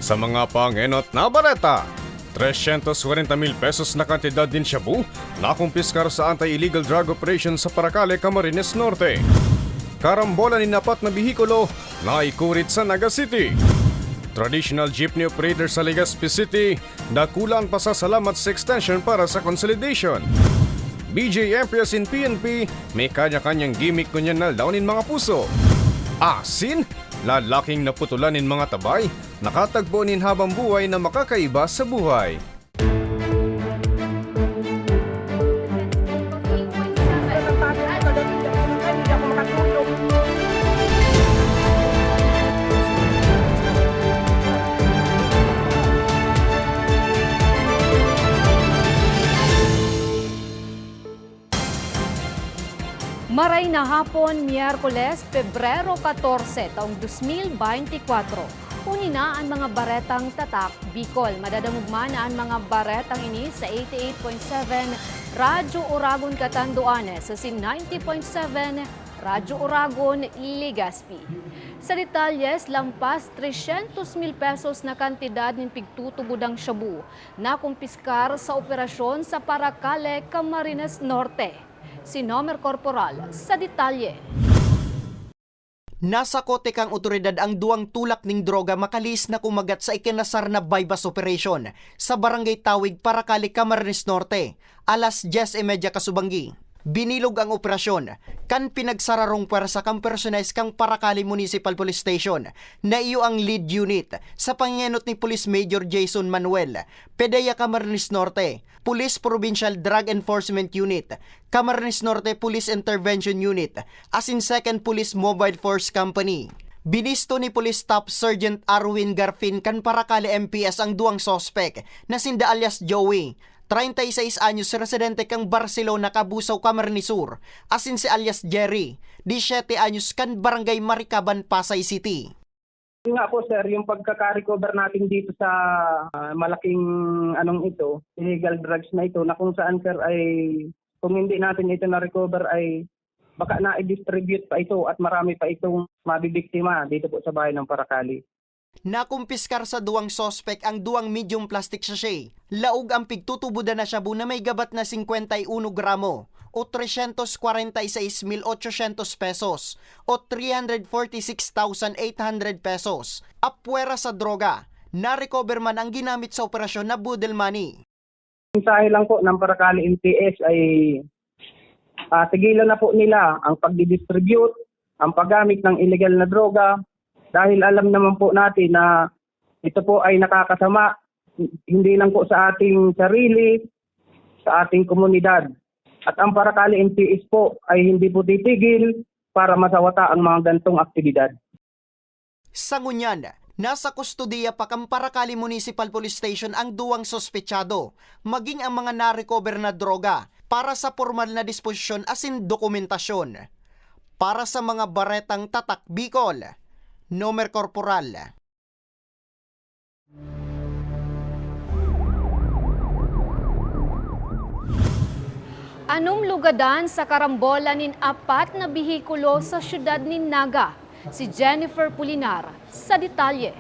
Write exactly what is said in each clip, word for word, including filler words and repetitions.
Sa mga pangenot na bareta, tresyentos kwarenta mil pesos na kantidad nin shabu nakumpiskar sa anti-illegal drug operation sa Paracale, Camarines Norte. Karambola nin apat na behikulo na ikurit sa Naga City. Traditional jeepney operator sa Legazpi City, dakula an pasasalamat sa extension para sa consolidation. B J M P S and P N P, may kanya-kanyang gimmick ngunyan na aldaw nin mga puso. Asin, lalaking naputulan nin mga tabay, nakatagpo nin habang buhay na makakaiba sa buhay. Maray na hapon, Miyerkules, Pebrero katorse, taong dos mil beintikwatro. Huni na an mga baretang Tatak Bicol. Madadangog man an mga baretang ini sa eighty-eight point seven Radyo Oragon Catanduanes, sa sin ninety point seven Radyo Oragon, Legazpi. Sa detalles, lampas tresyentos mil pesos na kantidad nin pigtutubodang shabu nakumpiskar sa operasyon sa Paracale, Camarines Norte. Si Nomer Corporal sa detalye. Nasakote kan awtoridad ang duwang tulak nin droga makalihis na kumagat sa ikinasar na buy-bust operation sa Barangay Tawig, Paracale, Camarines Norte, alas dyes y media kasubanggi. Binilog ang operasyon kan pinagsararong pwersa kan personahes kan Paracale Municipal Police Station na iyo ang lead unit sa pangenot ni Police Major Jason Manuel, PDEA Camarines Norte, Police Provincial Drug Enforcement Unit, Camarines Norte Police Intervention Unit, asin Second Police Mobile Force Company. Binisto ni Police Staff Sergeant Arwin Garfin kan Paracale M P S ang duwang suspek na sinda alias Joey, treinta y seis anyos, residente kan Barcelona, Cabusao, Camarines Sur, asin si alias Jerry, disiyete anyos, kan Barangay Maricaban, Pasay City. Yun nga po, sir, yung pagkaka-recover natin dito sa, ah, malaking anong ito, illegal drugs na ito, na kung saan, sir, ay kung hindi natin ito na-recover ay baka na-distribute pa ito at marami pa itong mabibiktima dito po sa bayan ng Paracale. Nakumpiskar sa duwang suspek ang duwang medium plastic sachet. Laog ang pigtutubodan na shabu na may gabat na singkwenta y uno gramo o tresyentos kwarenta y seis mil ochosyentos pesos o three hundred forty six thousand eight hundred pesos. Apwera sa droga, na-recover man ang ginamit sa operasyon na boodle money. Mensahe lang po ng Paracale M P S ay, ah, tigilan na po nila ang pagdi-distribute, ang paggamit ng illegal na droga, dahil alam naman po natin na ito po ay nakakasama, hindi lang po sa ating sarili, sa ating komunidad. At ang Paracale M P S po ay hindi po titigil para masawata ang mga gantong aktibidad. Sa ngunyan, nasa kustodiya pa kan Paracale Municipal Police Station ang duwang suspetsado, maging ang mga na-recover na droga para sa pormal na disposisyon asin dokumentasyon. Para sa mga baretang Tatak Bicol, Nomer Corporal. Anom lugadan sa karambola nin apat na behikulo sa siyudad nin Naga. Si Jennifer Pulinar sa detalye.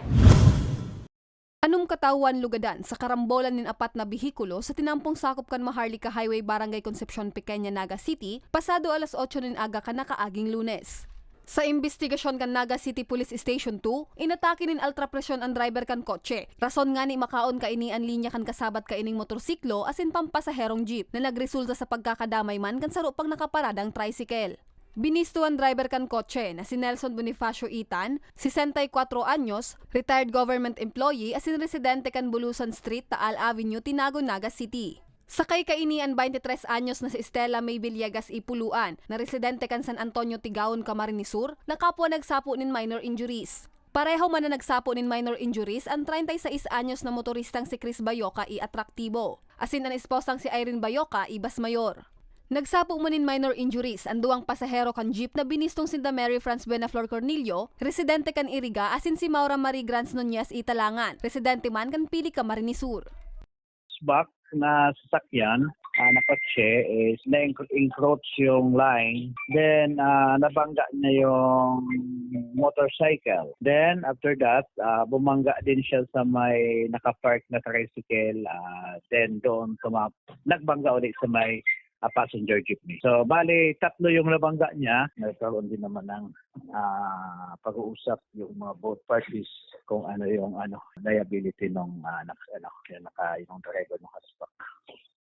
Anom katawong lugadan sa karambola nin apat na behikulo sa tinampong sakop kan Maharlika Highway, Barangay Concepcion Pequeña, Naga City, pasado alas otso nin aga kan nakaaging Lunes. Sa imbestigasyon kan Naga City Police Station two, inatake nin ultrapresyon an driver kan kotse. Rason ngani makaon kaini an linya kan kasabat kaining motorsiklo asin pampasaherong jeep, na nagresulta sa pagkakadamay man kan saro pang nakaparadang tricycle. Binisto an driver kan kotse na si Nelson Bonifacio Itan, sesenta y cuatro anyos, retired government employee asin residente kan Bulusan Street, Taal Avenue, Tinago, Naga City. Sakay kaini an baynte tres anyos na si Stella May Villegas y Puluan, na residente kan San Antonio, Tigaon, Camarines Sur, na kapwa nagsapo nin minor injuries. Pareho man na nagsapo nin minor injuries an treinta y seis anyos na motoristang si Chris Bayoca y Atraktibo, asin an esposang si Irene Bayoca y Basmayor. Nagsapo man nin minor injuries an duwang pasahero kan jeep na binistong sinda Mary Franz Buenaflor Cornelio, residente kan Iriga, asin si Maura Marie Granz Nunez y Talangan, residente man kan Pili, Camarines Sur. Hatchback na sasakyan ah, na kotse is na-encroach yung line. Then, ah, nabangga niya yung motorcycle. Then, after that, ah, bumangga din siya sa may nakapark na tricycle. Ah, then, doon tuma-, nagbangga ulit sa may, ah, passenger jeepney. So, bali, tatlo yung nabangga niya. Nagkaroon din naman ng, ah, pag-uusap yung mga both parties kung ano yung, ano, liability nung, ah, nak-, ano, yung naka-, yung driver ng hatchback.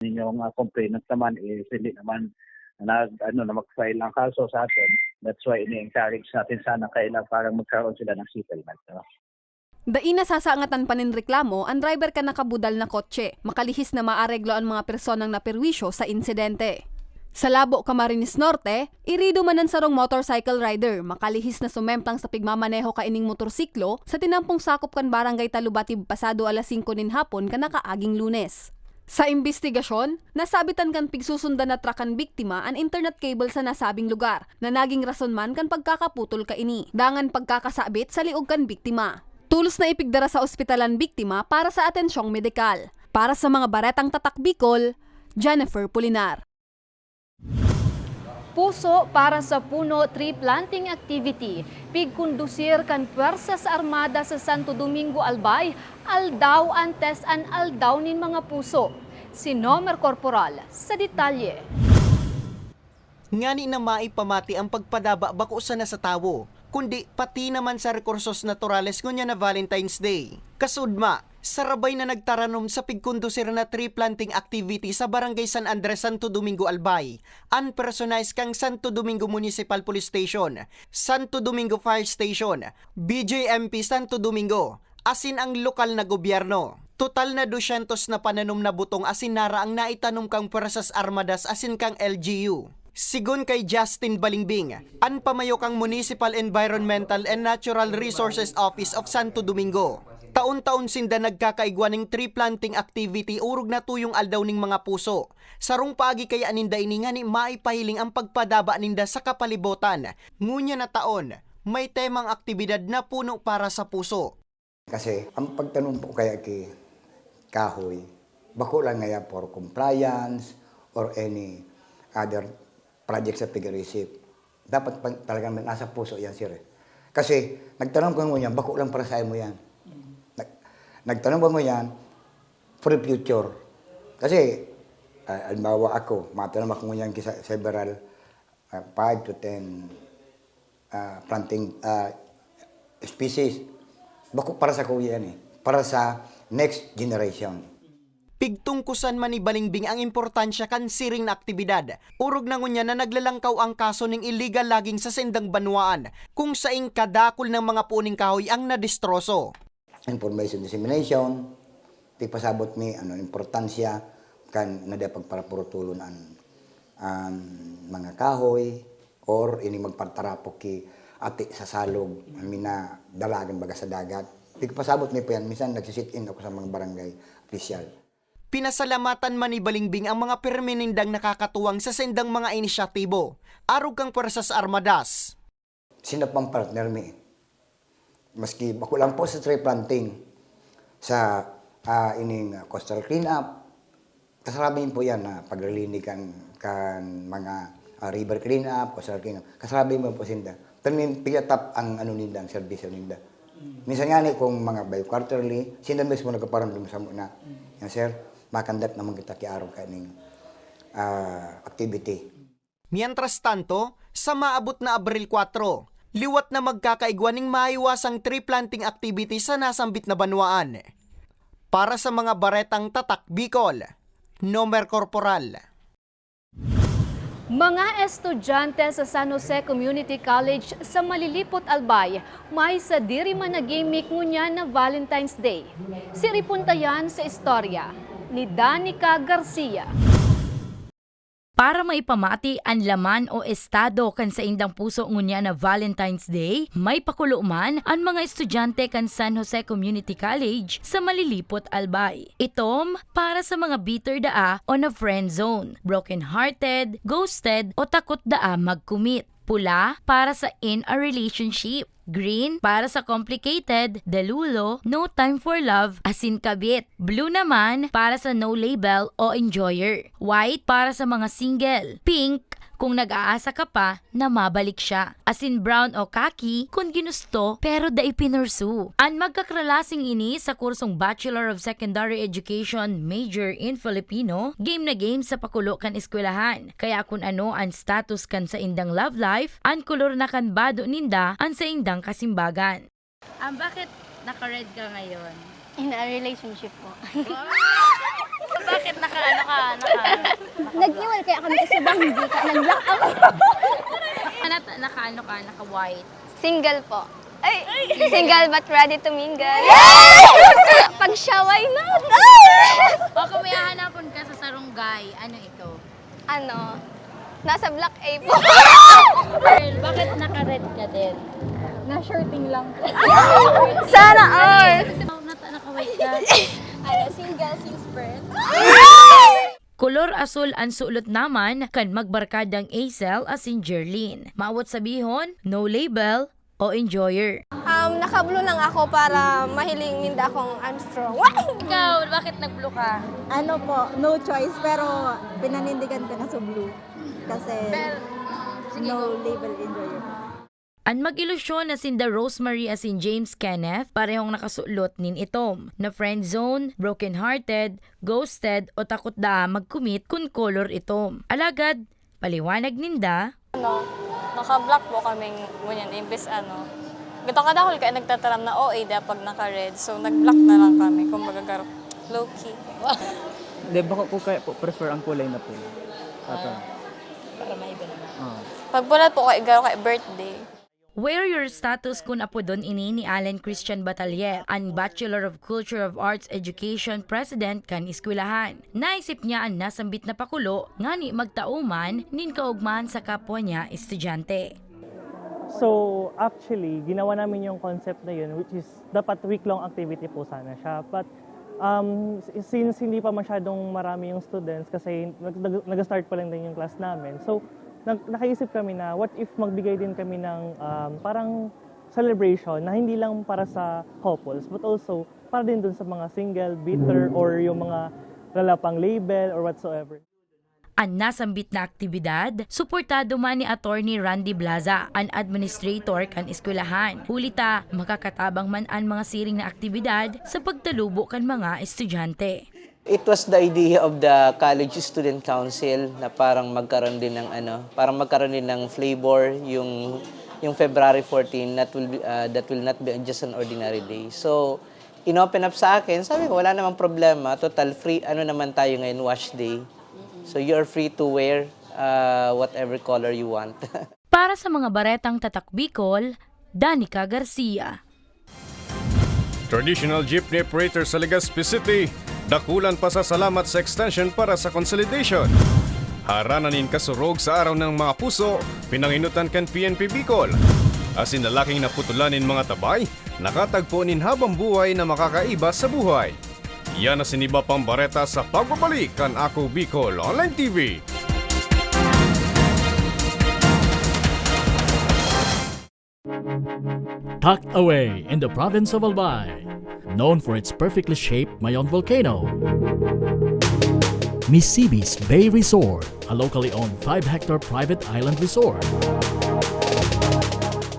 Ninyong, ah, complainant naman is hindi naman nag-, ano, na mag-file ng kaso sa atin. That's why ini-encourage natin sana kailang parang magkaroon sila ng settlement, no? Dai nasasangatan pa nin reklamo an driver kan nakabudal na kotse, makalihis na maareglo an mga personang naperwisyo sa insidente. Sa Labo, Camarines Norte, irido man an sarong motorcycle rider, makalihis na sumemplang sa pigmamaneho kaining motorsiklo sa tinampong sakop kan Barangay Talubatib pasado alas singko nin hapon kan nakaaging Lunes. Sa imbestigasyon, nasabitan kan pigsusundan na truck kan biktima an internet cable sa nasabing lugar, na naging rason man kan pagkakaputol kaini, dangan pagkakasabit sa liog kan biktima. Tolos na ipigdara sa ospital an biktima para sa atensyong medikal. Para sa mga Baretang Tatak Bicol, Jennifer Pulinar. Puso para sa Puno tree planting activity, pigkondusir kan Pwersas Armadas sa Santo Domingo, Albay, aldaw antes an Aldaw nin Mga Puso. Si Nomer Corporal sa detalye. Ngani na maipamati ang pagpadaba bako sana sa tawo, kundi pati naman sa rekursos naturales ngunyan na Valentine's Day. Kasudma, sarabay na nagtaranom sa pigkondusir na tree planting activity sa Barangay San Andres, Santo Domingo, Albay, an personahe kan Santo Domingo Municipal Police Station, Santo Domingo Fire Station, B J M P Santo Domingo, asin ang lokal na gobyerno. Total na dosyentos na pananom na butong asin nara ang naitanom kan Pwersas Armadas asin kan L G U. Sigon kay Justin Balingbing, an pamayo kan Municipal Environmental and Natural Resources Office of Santo Domingo, taon-taon sinda nagkakaigwa ning tree planting activity orog na tuyong Aldaw nin Mga Puso. Sarong paagi kaya ninda ini ngani maipahiling ang pagpadaba ninda sa kapalibotan. Ngunyan na taon, may temang aktibidad na Puno para sa Puso. Kasi ang pagtanom po kaya ki kahoy, bako lang ngaya for compliance or any other project sa pig-irisip. Dapat pa, talagang nasa puso yan, sir, eh. Kasi nagtanom ka ngunyan, bako lang para sa imo yan. Nag-, nagtanom ka ngunyan for the future. Kasi, ah, halimbawa ako, matanom ako ngunyan kisa several, ah, five to ten, ah, planting, ah, species. Bako para sa kuya yan, eh. Para sa next generation. Pigtungkusan man ni Balingbing ang importansya kan siring na aktibidad. Orog na ngunyan na naglalangkaw ang kaso ning illegal logging sa saindang banwaan, kung saing kadakul na mga puning kahoy ang nadestroso. Information dissemination, ipasabot mi ano importansya kan na di pagparapurutulon an, an mga kahoy or ini magpartarapok ki ati sa salog, amin na dalagan baga sa dagat. Ipasabot mi po yan. Minsan nagsi-sit-in ako sa mga barangay official. Pinasalamatan man ni Balingbing ang mga pirmi nindang nakakatuwang sa saindang mga inisyatibo, arog kan Pwersas Armadas. Sila pang partner mi. Maski bako lang po sa tree planting, sa, ah, ining, ah, coastal cleanup, kasarabi po yan na paglilinis kan, kan mga, ah, river cleanup, coastal cleanup, kasarabi mo po sinda. Pero may pigatap ang ano ninda, ang serbisyo ninda. Minsan nga ni kung mga bi-quarterly, sinda mismo nagpaparamdam sa muna. Yan, sir, makandat naman kita kiarog kaning, ah, activity. Mientras tanto, sa maabot na Abril kwatro, liwat na magkakaigwa ning maiwasang tree planting activity sa nasambit na banwaan. Para sa mga Baretang Tatak Bicol, Nomer Corporal. Mga estudyante sa San Jose Community College sa Malilipot, Albay, may sadiri man na gimmick ngunyan na Valentine's Day. Siripon ta yan sa istorya ni Danica Garcia. Para maipamati an laman o estado kan saindang puso ngunyan na Valentine's Day, may pakulo man an mga estudyante kan San Jose Community College sa Malilipot, Albay. Itom, para sa mga bitter daa o na friend zone, broken-hearted, ghosted o takot daa mag-commit. Pula para sa in a relationship. Green para sa complicated, delulu, no time for love, asin kabit. Blue naman para sa no label o enjoyer. White para sa mga single. Pink kung nag-aasa ka pa na mabalik siya. Asin brown o khaki kung ginusto pero dai pinursu. An magkakralasing ini sa kursong Bachelor of Secondary Education major in Filipino, game na game sa pakulo kan eskwelahan. Kaya kun ano an status kan saindang love life, an kolor na kan bado ninda an saindang kasimbagan. Ah, bakit naka-red ka ngayon? In a relationship po. Bakit naka, ano ka, naka, Nag-iwal kaya kami kasi bang hindi ka nag-block ako. Naka, naka, ano ka, naka-white? Single po. Ay, single but ready to mingle. Pag siya, why not? O kung may hahanapon ka sa sarong guy, ano ito? Ano? Nasa block A po. Girl, bakit naka-red ka din? Na-shorting lang po. Sana all. Naka, naka-white ka. Ano, single since birth? Kolor asul an sulot naman kan magbarkadang Acel asin Jerlyn. Maawot sabihon, no label o enjoyer. Um, naka-blue lang ako para mahiling ninda akong I'm strong. Ikaw, bakit nag-blue ka? Ano po, no choice, pero pinanindigan ko na sa blue. Kasi Pero, sige, no go. Label enjoyer. An mag-ilusyon na sinda Rosemary asin James Kenneth, parehong nakasulot nin itom, na friendzone, broken-hearted, ghosted o takot daa mag-commit kun kolor itom. Alagad, paliwanag ninda, Ano, naka-block po kaming ngunyan, imbes ano. Gato kadakol kaya nagtataram na O A da pag naka-red. So, nag-block na lang kami. Kumbaga, garo, low-key. Hindi, bako po kaya po prefer ang kulay na pula. Sa atin. Ah, para maiba naman. Oo. Pag pula po kaya, garo kaya birthday. Wear your status kun apodon ini ni Allen Christian Batalier, an Bachelor of Culture of Arts Education President kan eskwelahan. Naisip niya an nasambit na pakulo ngani magtao man nin kaogmahan sa kapwa niya estudyante. So, actually, ginawa namin yung concept na yun, which is dapat week-long activity po sana siya. But, um, s-, since hindi pa masyadong marami yung students, kasi nag-, nag-, nag-start pa lang din yung class namin, so, nag-, nakaisip kami na what if magbigay din kami ng, um, parang celebration na hindi lang para sa couples, but also para din dun sa mga single, bitter, or yung mga wala pang label or whatsoever. An nasambit na aktibidad, suportado man ni Attorney Randy Blaza, an administrator kan eskwelahan. Huli ta, makakatabang man an mga siring na aktibidad sa pagtalubo kan mga estudyante. It was the idea of the College Student Council na parang magkaroon din ng ano, parang magkaroon din ng flavor yung, yung February fourteen that will be, ah, that will not be just an ordinary day. So, in-open up sa akin, sabi ko, "Wala namang problema, total free, ano naman tayo ngayon, wash day. So, you're free to wear, ah, whatever color you want." Para sa mga baretang Tatak Bicol, Danica Garcia. Traditional jeepney operator sa Legazpi City, dakulang pasasalamat sa extension para sa consolidation. Harana nin kasurog sa Araw ng Mga Puso, pinanginutan kan P N P Bicol. Asin lalaking naputulan nin mga tabay, nakatagpo nin habang buhay na makakaiba sa buhay. Yan asin iba pang bareta sa pagbabalik kan Ako Bicol Online T V. Tucked away in the province of Albay, known for its perfectly shaped Mayon volcano, Misibis Bay Resort, a locally owned five-hectare private island resort.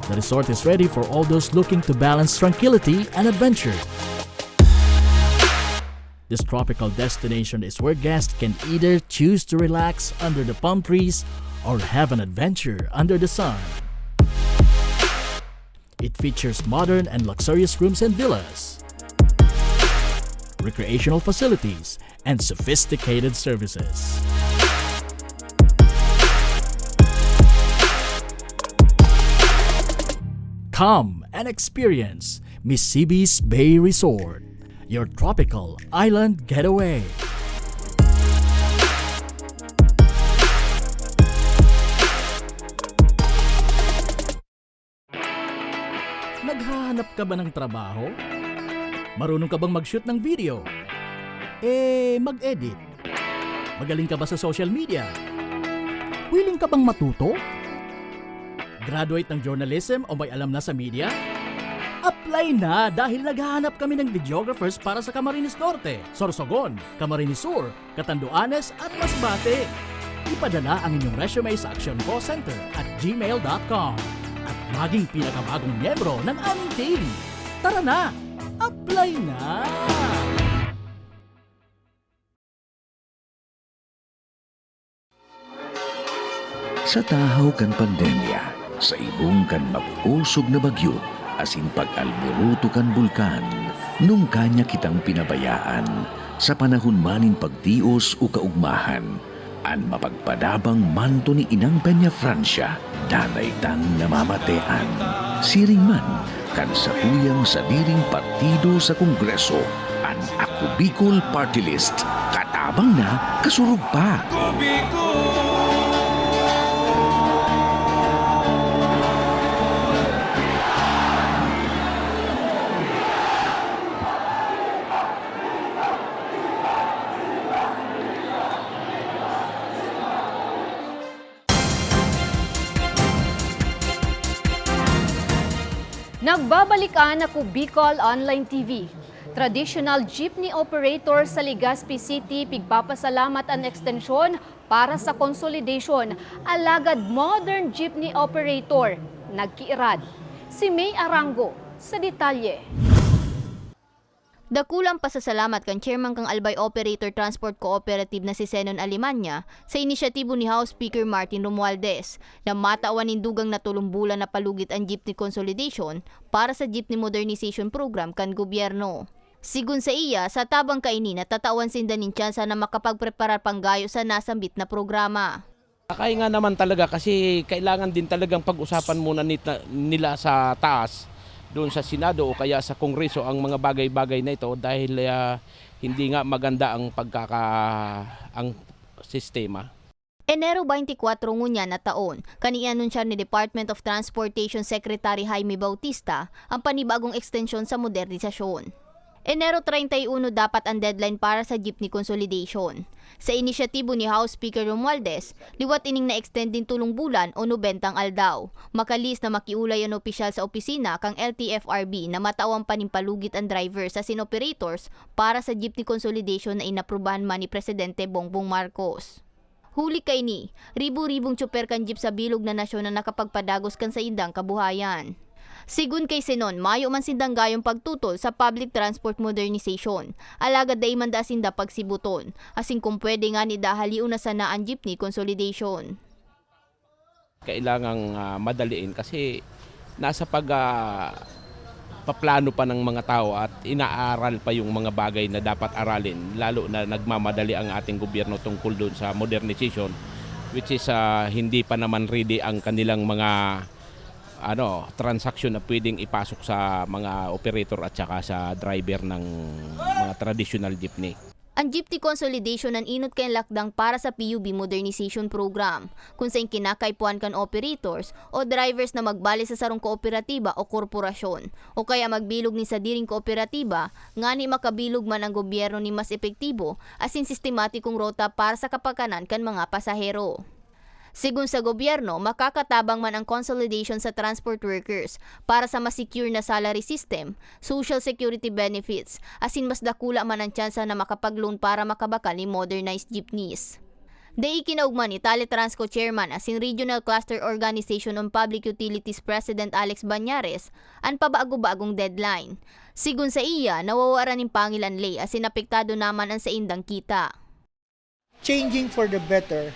The resort is ready for all those looking to balance tranquility and adventure. This tropical destination is where guests can either choose to relax under the palm trees or have an adventure under the sun. It features modern and luxurious rooms and villas, recreational facilities, and sophisticated services. Come and experience Misibis Bay Resort, your tropical island getaway. Naghahanap ka ba ng trabaho? Marunong ka bang mag-shoot ng video? Eh, mag-edit? Magaling ka ba sa social media? Willing ka bang matuto? Graduate ng journalism o may alam na sa media? Apply na, dahil naghahanap kami ng videographers para sa Camarines Norte, Sorsogon, Camarines Sur, Catanduanes at Masbate. Ipadala ang inyong resume sa actioncallcenter at gmail dot com at maging pinakabagong miyembro ng aming team. Tara na! Apply na! Sa tahaw kan pandemya, sa ibong kan mag-osog na bagyo, asin pag-alboroto kan bulkan, nungka niya kitang pinabayaan, sa panahon man nin pagtios o kaugmahan, an mapagpadabang manto ni Inang Peñafrancia, danay tang namamatean. Siring man, kan satuyang sadiring partido sa Kongreso, an Ako Bicol Party List, katabang na, kasurog pa. Nagbabalik an Ako Bicol Online T V. Traditional jeepney operator sa Legazpi City pigpapasalamat an ekstensyon para sa consolidation, alagad modern jeepney operator nagkiirad. Si May Arango sa detalye. Dakula an pasasalamat kan chairman kan Albay Operator Transport Cooperative na si Zenon Alemania sa inisyatibo ni House Speaker Martin Romualdez na matawan nin dugang na tolong bulan na palugit an jeepney consolidation para sa jeepney modernization program kan gobyerno. Sigon saiya, sa tabang kaini natatawan sinda nin tsansa na makapagpreparar panggayo sa nasambit na programa. Kakahinga naman talaga kasi kailangan din talagang pag-usapan muna nita, nila sa taas, doon sa Senado o kaya sa Kongreso ang mga bagay-bagay na ito dahil ah, hindi nga maganda ang pagkaka ang sistema. Enero twenty-four ngunyan na taon, kan i-anunsyar ni Department of Transportation Secretary Jaime Bautista ang panibagong ekstensyon sa modernisasyon. Enero treinta y uno dapat an deadline para sa jeepney consolidation. Sa inisyatibo ni House Speaker Romualdez, liwat ining na-extend nin tolong bulan o nobentang aldaw, makalihis na makiolay an opisyal sa opisina kan L T F R B na matawan pa nin palugit an drivers asin operators para sa jeepney consolidation na inaprubahan man ni Presidente Bongbong Marcos. Huli kaini, ribo-ribong tsoper kan jeep sa bilog na nasyon an nakapagpadagos kan saindang kabuhayan. Sigon kay Zenon, mayo man sindang gayong pagtutol sa public transport modernization, alagad dai man daa sinda pagsibuton, asin kung pwede ngani daa halion na sana an jeepney consolidation. Kailangang ah, madaliin kasi nasa pag ah, paplano pa ng mga tao at inaaral pa yung mga bagay na dapat aralin, lalo na nagmamadali ang ating gobyerno tungkol doon sa modernization, which is ah, hindi pa naman ready ang kanilang mga ano, transaksyon na pwedeng ipasok sa mga operator at saka sa driver ng mga traditional jeepney. An jeepney consolidation an enot kayang lakdang para sa P U B Modernization Program, kun sain kinakaipuhan kan operators o drivers na magbali sa sarong kooperatiba o korporasyon, o kaya magbilog nin sadiring kooperatiba, ngani makabilog man ang gobyerno nin mas epektibo asin sistematikong rota para sa kapakanan kan mga pasahero. Sigon sa gobyerno, makakatabang man ang consolidation sa transport workers para sa mas secure na salary system, social security benefits, asin mas dakula man ang tsansa na makapag-loan para makabakal nin modernized jeepneys. Dai kinaogma ni Teletransco Chairman asin Regional Cluster Organization on Public Utilities President Alex Bañares an pabago-bagong deadline. Sigon saiya, nawawaran nin pangil an ley asin apektado naman an saindang kita. Changing for the better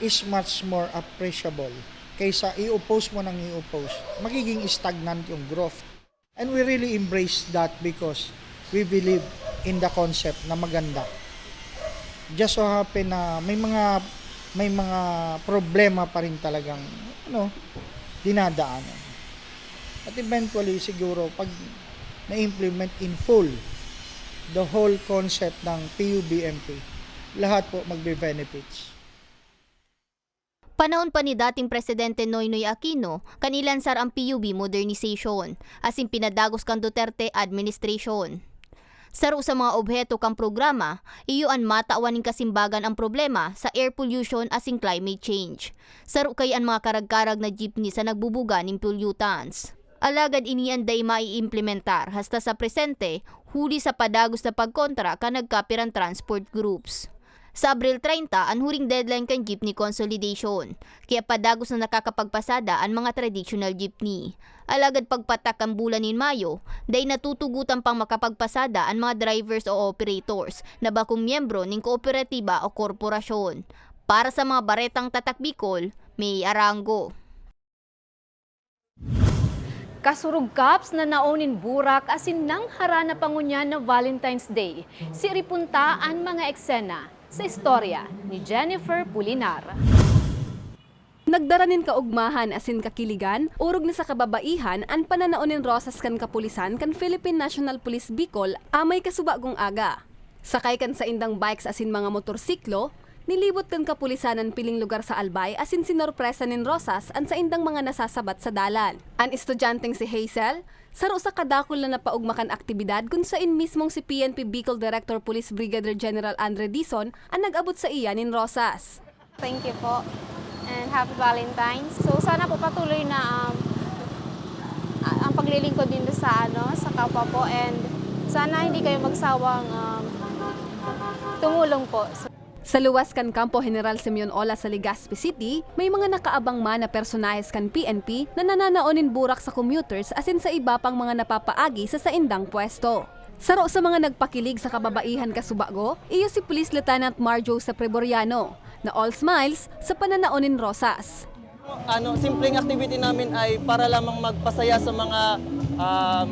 is much more appreciable kaysa i-oppose mo nang i-oppose. Magiging stagnant yung growth. And we really embrace that because we believe in the concept na maganda. Just so happen na may mga may mga problema pa rin talagang ano dinadaanan. At eventually siguro pag na-implement in full the whole concept ng P U B M P, lahat po magbe-benefits. Panahon pa ni dating Presidente Noynoy Aquino kan ilansar ang P U B modernization, asin pinadagos kan Duterte administration. Saro sa mga obheto kan programa, iyo an matawan nin kasimbagan an problema sa air pollution asin climate change. Saro kaya an mga karagkarag na jeepney sa nagbubuga nin pollutants. Alagad ini an dai maiimplementar hasta sa presente, huli sa padagos na pagkontra kan nagkapirang transport groups. Sa Abril treinta an huring deadline kan jeepney consolidation, kaya padagos na nakakapagpasada an mga traditional jeepney. Alagad pagpatak kan bulan nin Mayo, dai natutugotan pang makapagpasada an mga drivers o operators na bakong miyembro nin kooperatiba o korporasyon. Para sa mga baretang Tatak Bicol, May Arango. Kasurog Cops, nanao nin burak asin nangharana pa ngunyan na Valentine's Day. Siring ta an mga eksena sa istorya ni Jennifer Pulinar. Nagdara nin kaogmahan asin kakiligan, orog na sa kababaihan, an pananao nin rosas kan kapulisan kan Philippine National Police Bicol amay kasubagong aga. Sakay kan saindang bikes asin mga motorsiklo, nilibot kan kapulisan an piling lugar sa Albay asin sinorpresa nin rosas an saindang mga nasasabat sa dalan. An estudyanteng si Hazel, saro sa kadakul na napaogma kan aktibidad kun sain mismong si P N P Bicol Director Police Brigadier General Andre Dizon an nag-abot saiya nin rosas. Thank you po. And happy Valentine's. So, sana po patuloy na, um, a-, ang paglilingkod nindo sa, ano, sa kapwa po. And sana hindi kayo magsawang, um, tumulong po. So, Sa luwas kan Kampo General Simeon Olas sa Legazpi City, may mga nakaabang man na personahes kan P N P na nananao nin burak sa commuters asin sa iba pang mga napapaagi sa saindang pwesto. Saro sa mga nagpakilig sa kababaihan kasubago, iyo si Police Lieutenant Mar Joseph Reboriano, na all smiles sa pananao nin rosas. Ano, simpleng activity namin ay para lamang magpasaya sa mga, um,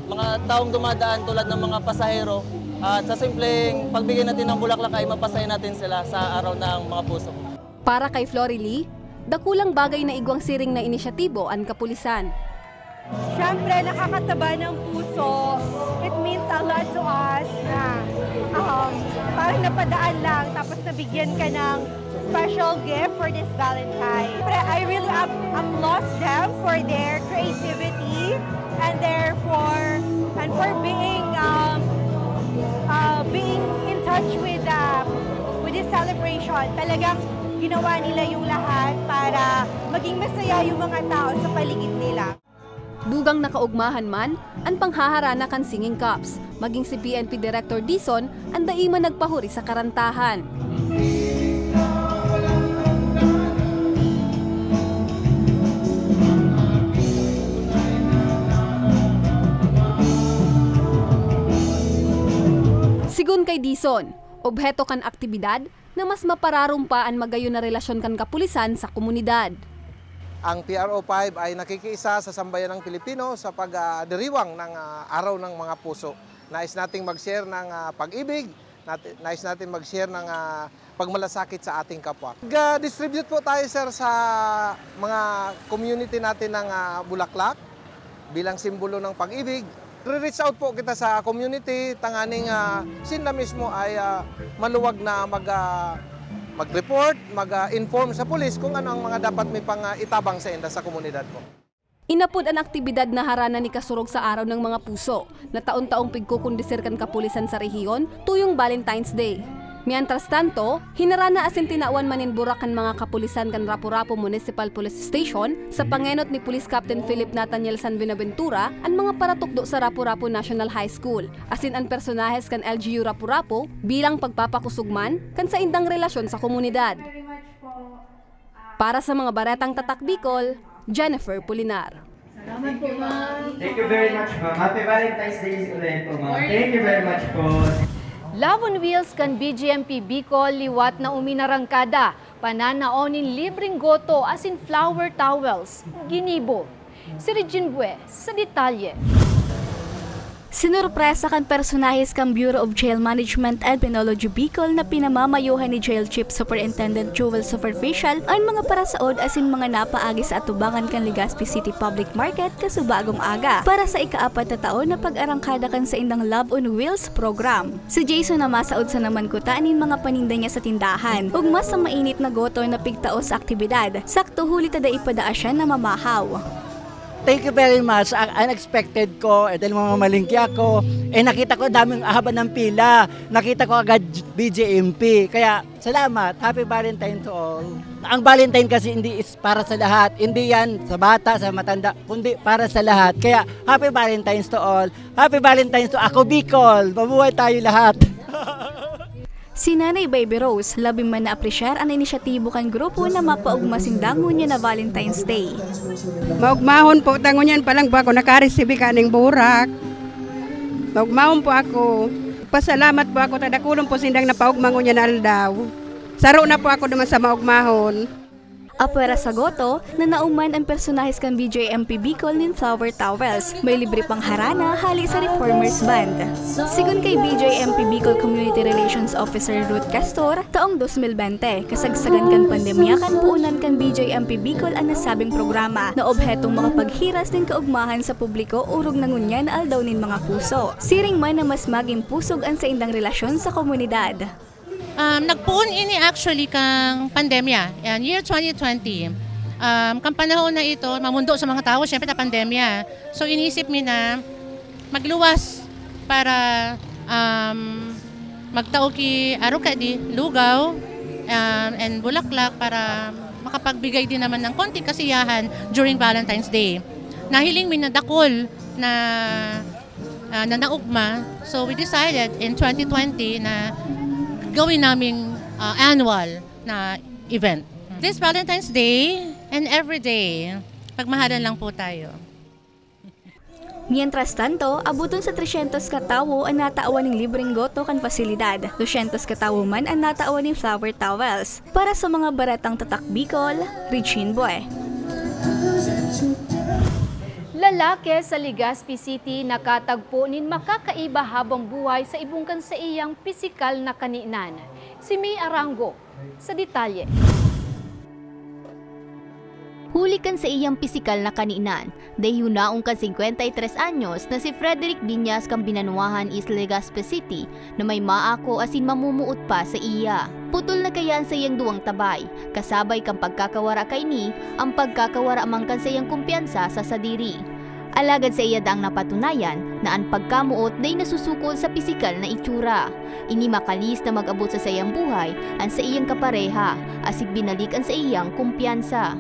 mga taong dumadaan tulad ng mga pasahero. At sa simpleng pagbigay natin ng bulaklak ay mapasaya natin sila sa araw ng mga puso. Para kay Flory Lee, dakulang bagay na igwang siring na inisyatibo an kapulisan. Siyempre, nakakataba ng puso. It means a lot to us na, um, parang napadaan lang, tapos nabigyan ka ng special gift for this Valentine. Siyempre, I really ap-, applaud them for their creativity and their for, and for being, um, uh, being in touch with, uh, with this celebration. Talagang ginawa nila yung lahat para maging masaya yung mga tao sa paligid nila. Dugang nakaogmahan man an panghaharana kan Singing Cops, maging si P N P Director Dizon an dai man nagpahuri sa karantahan. Sigon kay Dizon, obheto kan aktibidad na mas mapararom pa an magayon na relasyon kan kapulisan sa komunidad. Ang P R O five ay nakikiisa sa sambayanang Pilipino sa pagdiriwang ng, ah, Araw ng Mga Puso. Nais nating mag-share ng, ah, pag-ibig, nati-, nais natin mag-share ng, ah, pagmalasakit sa ating kapwa. Nag-distribute po tayo, sir, sa mga community natin ng, ah, bulaklak bilang simbolo ng pag-ibig. Nagre-reach out po kita sa community, tanganing, ah, sinda mismo ay, ah, maluwag na mag, ah, mag-report, mag, ah, inform sa pulis kung ano ang mga dapat mi pang, ah, itabang sa inda sa komunidad po. Inapod an aktibidad na harana ni kasurog sa Araw ng Mga Puso, na taon-taong pigkukondisir kan kapulisan sa rehiyon, tuyong Valentine's Day. Mientras tanto, hinarana asin tinawan man nin burak kan mga kapulisan kan Rapu-Rapu Municipal Police Station sa pangenot ni Police Captain Philip Nathaniel San Buenaventura an mga paratukdo sa Rapu-Rapu National High School, asin an personahes kan L G U Rapu-Rapu bilang pagpapakosog man kan saindang relasyon sa komunidad. Para sa mga Baretang Tatak Bicol, Jennifer Pulinar. Salamat po, ma'am. Thank you very much, ma'am. Happy Valentine's Day ulit po, ma'am. Thank you very much po. Love on Wheels kan B G M P Bicol liwat na uminarangkada, pananao nin libreng goto asin flower towels, ginibo. Si Regine Bue sa detalye. Sinurpresa kan personahes kan Bureau of Jail Management and Penology Bicol na pinamamayohan ni Jail Chief Superintendent Joel Superficial an mga parasaod asin mga napaagi sa atubangan kan Legazpi City Public Market kasubagong aga para sa ikaapat na taon na pag-arangkada kan saindang Love on Wheels program. Si Jason na masaod sa naman kuta nin mga paninda niya sa tindahan, ugma sa mainit na goto na pigtao sa aktibidad, sakto huli ta dai pa daa siya namamahaw. Thank you very much. Ang unexpected ko, eh, dahil mamamalengke ako, eh, nakita ko daming haba ng pila. Nakita ko agad B J M P. Kaya, salamat. Happy Valentine to all. Ang Valentine kasi hindi is para sa lahat. Hindi yan sa bata, sa matanda, kundi para sa lahat. Kaya, happy Valentine's to all. Happy Valentine's to Ako Bicol. Mabuhay tayo lahat. Si Nanay Baby Rose, labi man naapresyar an inisyatibo kan grupo na mapaogma sinda ngunyan na Valentine's Day. Maogmahon po ta ngunyan pa lang po ako nakaresibi kaning burak. Maogmahon po ako. Pasalamat po ako ta dakulon po sindang napaogma ngunyan na aldaw. Saro na po ako duman sa maogmahon. Apwera sa goto, nanaog man an personahes kan B J M P Bicol nin flower towels. May libre pang harana hale sa Reformers Band. Sigon kay B J M P Bicol Community Relations Officer Ruth Castor, taong dos mil bente, kasagsagan kan pandemya kan puonan kan B J M P Bicol an nasabing programa na obhetong makapaghiras nin kaogmahan sa publiko orog na ngunyan na Aldaw nin Mga Puso. Siring man na mas magin pusog an saindang relasyon sa komunidad. Um, nagpoon ini actually kang pandemya, yan, year twenty twenty. Um, kang panahon na ito, mamundo sa mga tao, syempre, na pandemya. So, inisip mi na magluwas para, um, magtao ki, aro kadi, lugaw, um, and bulaklak para makapagbigay din naman ng konting kasiyahan during Valentine's Day. Nahiling mi na dakul na ah, na naugma. So, we decided in twenty twenty na gawin naming, ah, annual na event. This Valentine's Day and every day, pagmahalan lang po tayo. Mientras tanto, abuton sa tresyentos ka tawo an natawan nin libreng goto kan pasilidad. Dosyentos ka tawo man an natawan nin flower towels. Para sa mga baretang tatak Bicol, Regine Bue. Lalaki sa Legazpi City nakatagpo nin makakaiba habang buhay sa ibong kan saiyang pisikal na kaninan. Si May Arango sa detalye. Huli kan saiyang pisikal na kaninan, daihon naong kan singkwenta y tres anyos na si Frederick Viñas kan Binanwahan, East Legazpi City, na may maako asin mamumuot pa saiya. Putol na kaya an saiyang duwang tabay, kasabay kan pagkakawara kaini, an pagkakawara man kan saiyang kumpiyansa sa sadiri. Alagad saiya daang napatunayan na an pagkamoot dai nasusukol sa pisikal na itsura. Ini makalihis na mag-abot sa saiyang buhay an saiyang kapareha, asin binalik an saiyang kumpiyansa.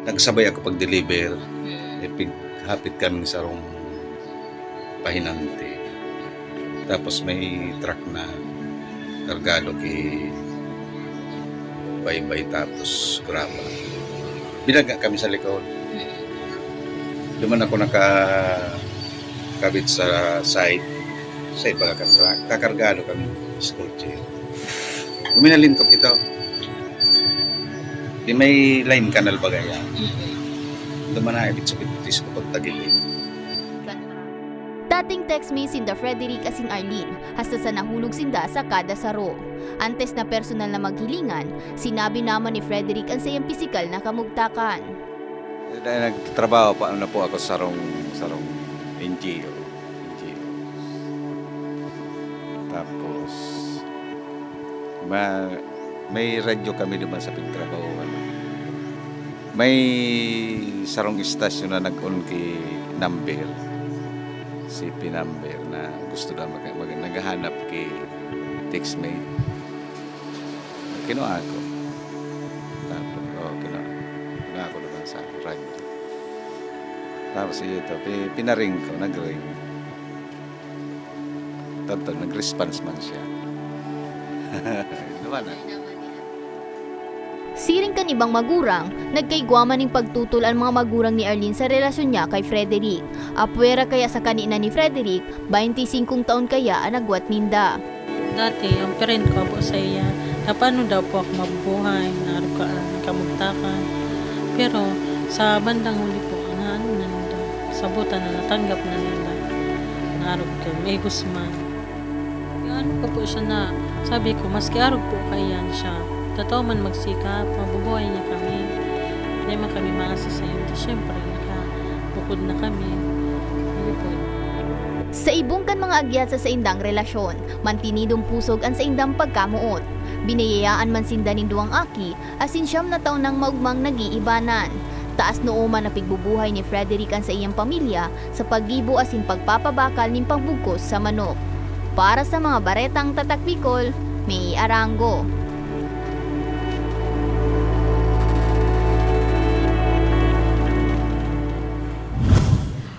Nagsabay ako pag-deliver, eh, pig-, hapit kaming sarong pahinante. Tapos may truck na kargado ki baybay tapos graba. Binaga kami sa likod. Duman ako nakakabit sa side. Sa iba kan truck. Kakargado kami sa kotse. Guminalintok ito. Di may line canal baga yan. Duman na ibig sabihin, tis ko pagtagilid. Dating textmate sinda Frederick asin Arlene, hasta sa nahulog sinda sa kada saro. Antes na personal na maghilingan, sinabi naman ni Frederick an saiyang pisikal na kamugtakan. Dahil nagtatrabaho pa na po ako sa sarong, sarong N G O. N G O. Tapos, ma-, may radyo kami duman sa pagtrabaho, ano. May sarong istasyon na nag-on ki number, C P number, na gusto daw mag-, mag-, naghahanap ki textmate. Kinuha ko. Tapos, oh, kinuha. Kinuha ko naman sa radyo. Tapos, ito, pi-, pinaring ko, nag-ring. Tanto, nag-response man siya. Diba na? Siring kan ibang magurang, nagkaigwa man nin pagtutol an mga magurang ni Arlene sa relasyon niya kay Frederick. Apwera kaya sa kaninan ni Frederick, baynte singkong taon kaya an agwat ninda. Dati, ang parent ko, abo sa iya, na paano daw po ako mabubuhay, na arog ka, ah, kamugtakan. Pero sa bandang huli po, naano na ninda, sabutan na, natanggap na nila, na arog ka, may Guzman. Ano ko po siya na, sabi ko, "Maski arog po kaiyan siya, totoo man magsikap, mabubuhay niya kami. Hindi man kami maasa sa iyo." Di, syempre, nakabukod na kami. Hindi po. Sa ibong kan mga agyat sa saindang relasyon, mantinidong pusog an saindang pagkamoot. Biniyayaan man sinda nin duwang aki, asin siyam na taon nang maogmang nag-iibanan. Taas nooman na pigbubuhay ni Frederick an saiyang pamilya sa paggibo asin pagpapabakal nin pagbugkos sa manok. Para sa mga Baretang Tatak Bicol, May Arango.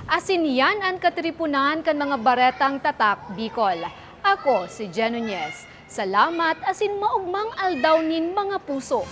Asin yan an katiriponan kan mga Baretang Tatak Bicol. Ako si Jen Nunez. Salamat asin maogmang aldaw nin mga puso.